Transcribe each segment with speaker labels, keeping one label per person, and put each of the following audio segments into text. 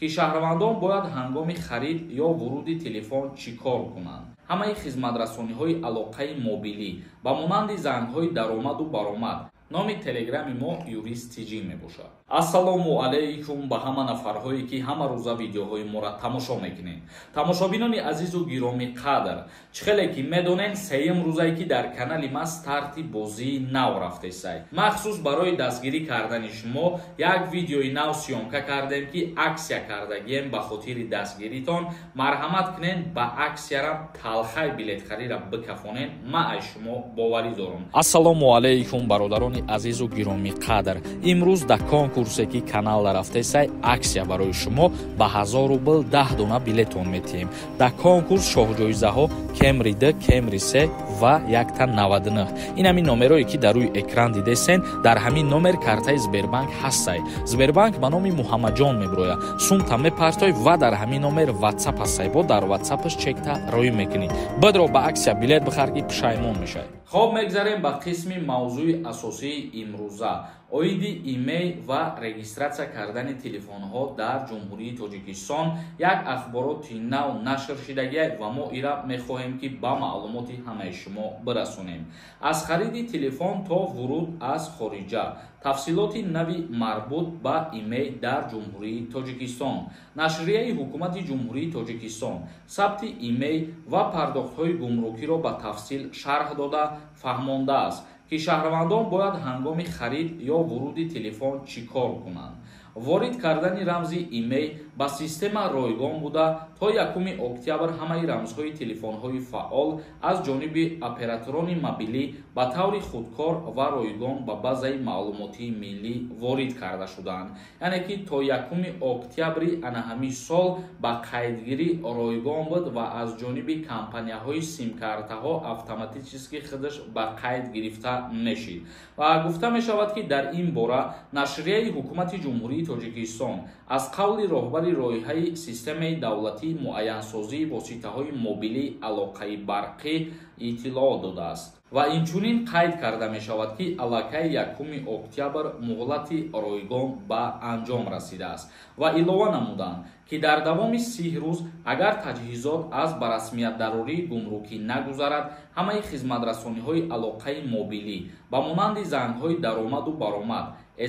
Speaker 1: ки шаҳрвандон бояд ҳангоми харид ё вуруди телефон чӣ кор кунанд. Ҳамаи хизматрасониҳои алоқаи мобилӣ ба монанди зангҳои даромаду баромад. Номи телеграми мо Юрист ТЖ мебошад. Ассалому алайкум ба ҳама нафарҳое, ки ҳама рӯза видеоҳои моро тамошо мекунед. Тамошобинони азизу гиромӣ қадр, чӣ хеле ки медонед, сеюм рӯзае, ки дар канали ма старти бозии нав рафтесай. Махсус барои дастгирӣ кардани шумо як видеои нав съёмка кардем, ки акция кардагием ба хотири дастгиритон. Марҳамат кунед, ба акцияра талхай билетхариро бикафонед, ма аз шумо боварӣ дорам. Ассалому алайкум, бародарони азизу гиромӣ қадр. Имрӯз дар конкурсе, ки канал рафтесай, акция барои шумо ба 1000 рубл 10 дона билетон метиҳем. Дар конкурс шоҳҷоизаҳо Кемри 2, Кемри 3 ва якта 99. Ин ҳамин номерое, ки дар рӯи экран дидесен, дар ҳамин номер картаи Сбербанк ҳастай. Сбербанк ба номи Муҳаммадҷон мебирояд. Сумта мепартой ва дар ҳамин номер Ватсап ҳастай, бо дар Ватсапаш чекта роӣ мекунӣ. Бадро ба акция билет бихар, ки пушаймон мешавӣ. Хоб, мегзарем ба қисми мавзӯи асосии имрӯза оиди имей ва регистратсия кардани телефонҳо дар Ҷумҳурии Тоҷикистон. Як ахбороти нав нашр шидагия ва мо ира мехоҳем, ки ба маълумоти ҳамаи шумо бирасонем. Аз хариди телефон то вуруд аз хориҷа, тафсилоти нави марбут ба имей дар Ҷумҳурии Тоҷикистон. Нашрияи Ҳукумати Ҷумҳурии Тоҷикистон сабти имей ва пардохтҳои гумрукиро ба тафсил шарҳ дода, фаҳмондааст, ки шаҳрвандон бояд ҳангоми харид ё вуруди телефон чӣ кор кунанд. Ворид кардани рамзи имей ба система ройгон буда, то 1 октябр ҳамаи рамзҳои телефонҳои фаъол аз ҷониби операторони мобилӣ ба таври худкор ва ройгон ба базаи маълумотии миллӣ ворид карда шудаанд. Яъне ки то 1 октябри ана ҳамин сол ба қайдгирӣ ройгон буд ва аз ҷониби компанияҳои симкартаҳо автоматически худаш ба қайд гирифта мешид. Ва гуфта мешавад, ки дар ин бора нашрияи Ҳукумати Ҷумҳурии Тоҷикистон аз қавли роҳбари лоиҳаи системаи давлатии муайянсозии воситаҳои мобилии алоқаи барқӣ иттилоъ додааст. Ва инчунин қайд карда мешавад, ки аллакай 1 октябр муҳлати ройгон ба анҷом расидааст ва илова намуданд, ки дар давоми 30 рӯз агар таҷҳизот аз ба расмиятдарории гумрукӣ нагузарад, ҳамаи хизматрасониҳои алоқаи мобилӣ ба монанди зангҳои даромаду баромад,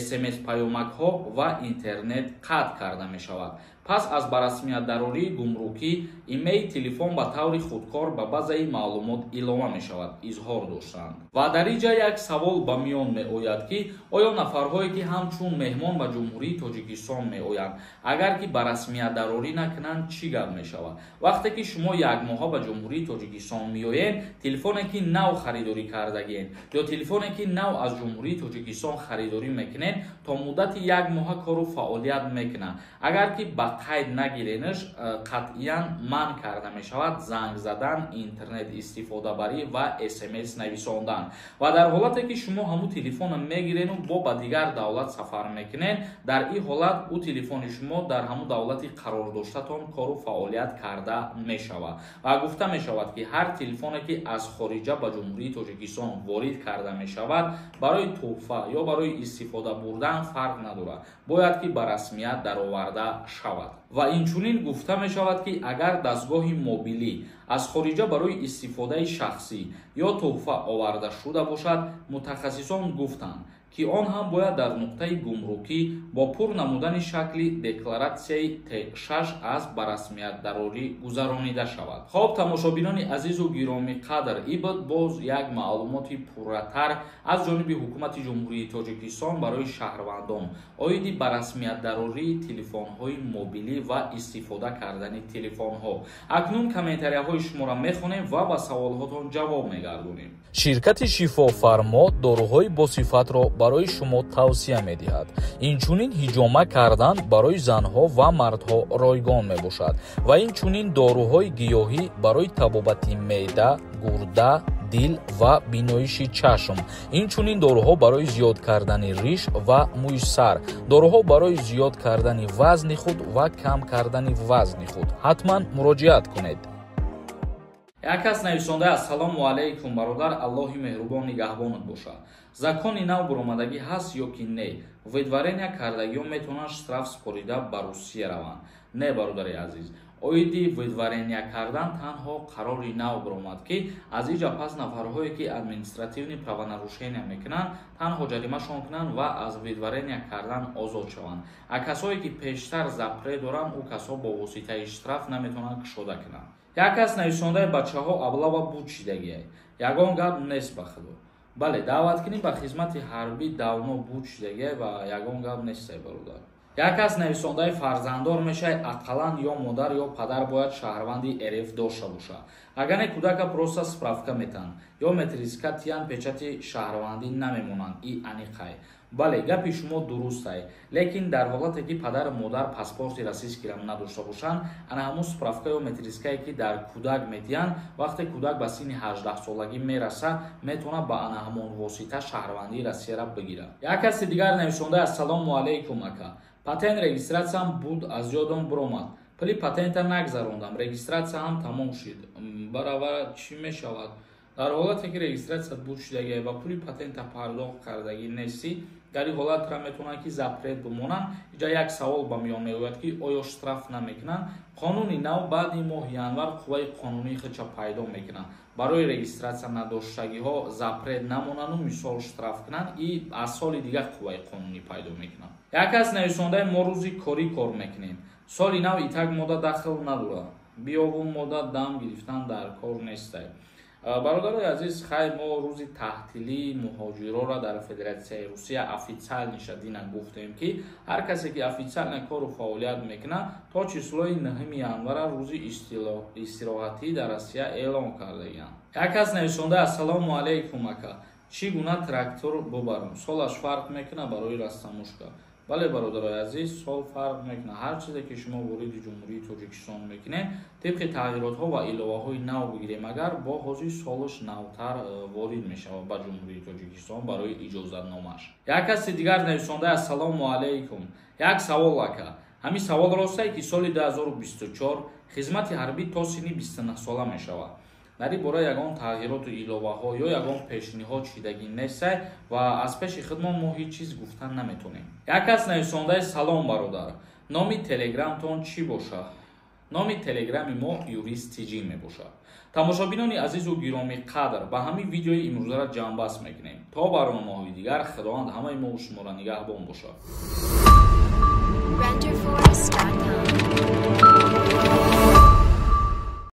Speaker 1: смс паёмакҳо ва интернет қатъ карда мешавад. Пас аз ба расмиятдарории гумрукӣ имейи телефон ба таври худкор ба базаи маълумот илова мешавад, изҳор доштанд. Ва дар ин ҷа як савол ба миён меояд, ки оё нафарҳое, ки ҳамчун меҳмон ба Ҷумҳурии Тоҷикистон меоянд, агар ки ба расмиятдарорӣ накунанд, чӣ гап мешавад? Вақте ки шумо якмоҳа ба Ҷумҳурии Тоҷикистон меоед, телефоне, ки нав харидорӣ кардагиед ё телефоне, ки нав аз Ҷумҳурии Тоҷикистон харидорӣ мекунед, то муддати як моҳа кору фаъолият мекунад. Агар ки ба қайд нагиренаш, қатъиян манъ карда мешавад занг задан, интернет истифодабарӣ ва смс нависондан. Ва дар ҳолате, ки шумо ҳамун телефонро мегирену бо ба дигар давлат сафар мекунед, дар ин ҳолат ӯ телефони шумо дар ҳамун давлати қарордоштатон кору фаъолият карда мешавад. Ва гуфта мешавад, ки ҳар телефоне, ки аз хориҷа ба Ҷумҳурии Тоҷикистон ворид карда мешавад, барои тӯҳфа ё барои истифода бурдан фарқ надорад, бояд ки ба расмият дароварда шавад. Ва инчунин гуфта мешавад, ки агар дастгоҳи мобилӣ аз хориҷа барои истифодаи шахсӣ ё тӯҳфа оварда шуда бошад, мутахассисон гуфтанд, ки он ҳам бояд дар нуқтаи гумрукӣ бо пур намудани шакли декларатсияи Т6 аз ба расмиятдарорӣ гузаронида шавад. Хоб, тамошобинони азизу гиромӣ қадр, ибд боз як маълумоти пурратар аз ҷониби Ҳукумати Ҷумҳурии Тоҷикистон барои шаҳрвандон оиди ба расмиятдарории телефонҳои мобилӣ ва истифода кардани телефонҳо. Акнун комментарияҳои шуморо мехонем ва ба саволҳотон ҷавоб мегардонем.
Speaker 2: Ширкати Шифофармо доруҳои босифатро барои шумо тавсия медиҳад. Инчунин ҳиҷома кардан барои занҳо ва мардҳо ройгон мебошад ва инчунин доруҳои гиёҳӣ барои табобати меъда, гурда, дил ва биноиши чашм, инчунин доруҳо барои зиёд кардани риш ва мӯи сар, доруҳо барои зиёд кардани вазни худ ва кам кардани вазни худ. Ҳатман муроҷиат кунед.
Speaker 1: Як кас нависонда: «Ассалому алайкум, бародар, Аллоҳи меҳрубон нигаҳбонат бошад. Закони нав буромадагӣ ҳаст ё ки не? Выдворения кардагиҳо метавонанд штраф супорида ба Русия раванд?» Не, бародари азиз, оиди выдворения кардан танҳо қарори нав баромад, ки аз иҷа пас нафарҳое, ки административный правонарушения мекунанд, танҳо ҷаримашон кунанд ва аз выдворения кардан озод шаванд. А касое, ки пештар запрет доранд, ӯ касо бо воситаи штраф наметавонанд кушода кунанд. Як кас нависондаи: «Бачаҳо, облава буд шидагиай, ягон гап нест, ба худо». Бале, даъваткунӣ ба хизмати ҳарбӣ давно буд шидагиай ва ягон гап нестай, бародар. Як кас нависондаи: «Фарзанддор мешавад, ақаллан ё модар, ё падар бояд шаҳрванди РФ дошта бошад. Агар не, кӯдака просто справка метаҳанд ё метриска тиян, печати шаҳрвандӣ намемонанд, и аниқай». Бале, гапи шумо дурустай, лекин дар ҳолате ки падару модар паспорти российскийро надошта бошанд, ана ҳамун справка ё метрискае, ки дар кӯдак медиҳанд, вақте кӯдак ба синни 18-солагӣ мераса, метавонад ба ана ҳамон восита шаҳрвандии Россияро бигирад. Як каси дигар нависонда: «Ассалому алайкум, ака, патент регистратсиям буд, аз ёдам биромад, пули патента нагзарондам, регистратсия ҳам тамом шуд, баравар чӣ мешавад?» Дар ҳолате ки регистратсия буд шудагӣ ва пули патента пардохт кардагӣ нестӣ, дар ин ҳолатра метавонанд, ки запрет бимонанд. Иҷа як савол ба миён меояд, ки оё штраф намекунанд? Қонуни нав баъди моҳи январ қувваи қонунии худша пайдо мекунад. Барои регистратсия надоштагиҳо запрет намонану, мисол, штраф кунанд, и аз соли дигар қувваи қонунӣ пайдо мекунанд. Як кас нависондаи: «Мо рӯзи корӣ кор мекунем, соли нав итак мода дахл надорад, биёву мода дам гирифтан дар кор нестай». Бародарои азиз, хай, мо рӯзи таҳтилии муҳоҷирора дар Федератсияи Русия официально дина гуфтем, ки ҳар касе, ки официально кору фаъолият мекунад, то числои 9 январа рӯзи истироҳатӣ дар Россия эълон кардагианд. Як кас нависонда: «Ассалому алайкум, ака, чӣ гуна трактор бубарам? Солаш фарқ мекунад барои растаможка?» Бале, бародарои азиз, сол фарқ мекунад. Ҳар чизе, ки шумо вориди Ҷумҳурии Тоҷикистон мекунед, тибқи тағйиротҳо ва иловаҳои нав бигирем, агар бо ҳозир солаш навтар ворид мешавад ба Ҷумҳурии Тоҷикистон барои иҷозатномааш. Як каси дигар нависонда: «Ассалому алайкум, як савол, ака, ҳамин савол ростае, ки соли 2024 хизмати ҳарбӣ то синни 29 сола мешавад? Дар ин бора ягон тағйироту иловаҳо ё ягон пешниҳод шидагӣ нестай ва аз пеши худмон мо ҳеҷ чиз гуфтан наметонем». Як кас нависондаи: «Салом, бародар, номи телеграмтон чӣ бошад?» Номи телеграми мо Юрист ТЖ мебошад. Тамошобинони азизу гиромӣ қадр, ба ҳамин видеои имрӯзаро ҷамъбаст мекунем. То барномаҳои дигар Худованд ҳамаи мо шуморо нигаҳбон бошад.
Speaker 3: Renderforest.com.